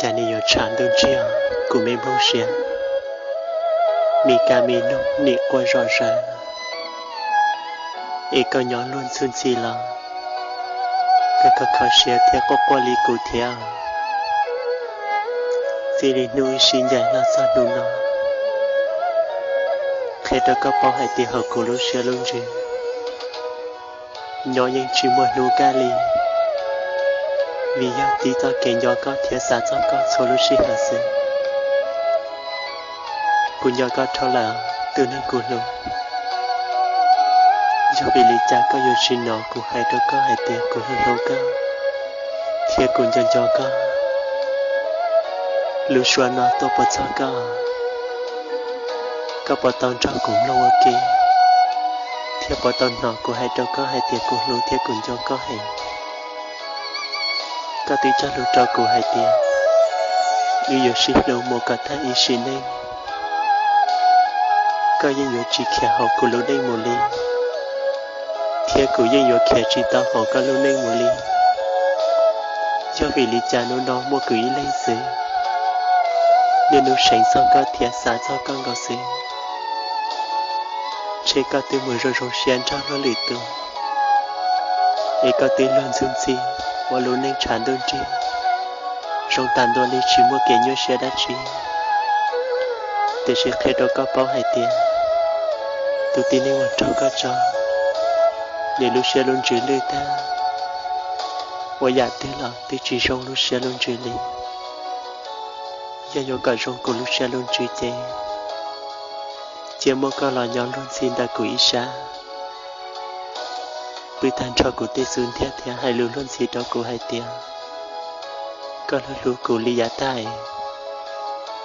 Cas nim yuav tshav ntuj ntsiag, kuv me nplooj siab, me kab me noog nim quaj zom zaws, es koj nyob luag ntxhwb ntxhi los, koj kho kho siab thiab quaj quaj li kuv thiab. Txij li hnub wb sib ncaim los txog hnub no, qhia rau koj paub hais tias hauv kuv lub siab lub ntsws, nyob yeej tsis muaj hnub kaj li, vim yog tib txoj kev nco koj thiab xav txog koj txhua lub sij hawm xwb. Kuv nco koj dhau lawm, tus neeg kuv hlub. Yog vim li cas koj yuav tsis hnov kuv hais rau koj hais tias kuv hlub hlub koj thiab kuv nco nco koj? Lub suab no tuaj puas txog koj? Koj puas tau nrog kuv mloog ua ke, thiab puas tau hnov kuv hais rau koj hais tias kuv hlub thiab kuv nco koj heev? Koj twb cog lus rau kuv hais tias wb yuav sib hlub mus kom tag ib sim neej. Koj yeej yuav tsis khiav hauv kuv lub neej mus li, thiab kuv yeej yuav khiav tsis tau hauv koj lub neej mus li. Yog vim li cas hnub no muaj kuv ib leeg xwb, niaj hnub seev txog koj thiab xav txog koj nkaus xwb? Ntshe koj twb mus zoo zoo siab nrog luag lwm tus, es koj twb luag ntxhwb ntxhi ua lub neej tshav ntuj nrig, zoo tas ntua li tsis muaj kev nyuaj siab dab tsi. Tiam sis qhia rau koj paub hais tias tus tib neeg uas nrog koj tso, nws lub siab lub ntsws lwj tag, ua yam twg los twb tsis zoo lub siab lub ntsws li. Yog yuav kom zoo kuv lub siab lub ntsws ces cia muab koj los nyob luag ntxhi ntawm kuv ib sab, pw tag nrho kuv tej xub ntiag thiab hais lus luag ntxhi rau kuv hais tias koj hlub hlub kuv li yav tag,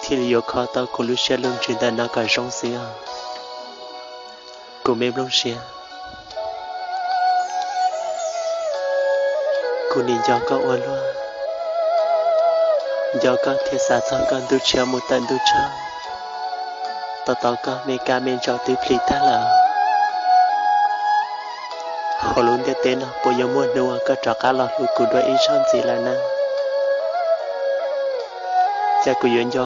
thiaj li yuav kho tau kuv lub siab lub ntsws ntawm no kom zoo xwb os. Kuv me nplooj siab, kuv nim nco koj ua luaj, nco koj thiab xav txog koj ntuj tshiab mus tawm ntuj tsaug, tos tos koj me kab me ntsaum twb plhis tag lawm. Hauv lub ntiaj teb no puas yuav muaj hnub uas koj rov qab los hlub kuv dua ib zaug ntxiv lawm na? Cas kuv yuav nco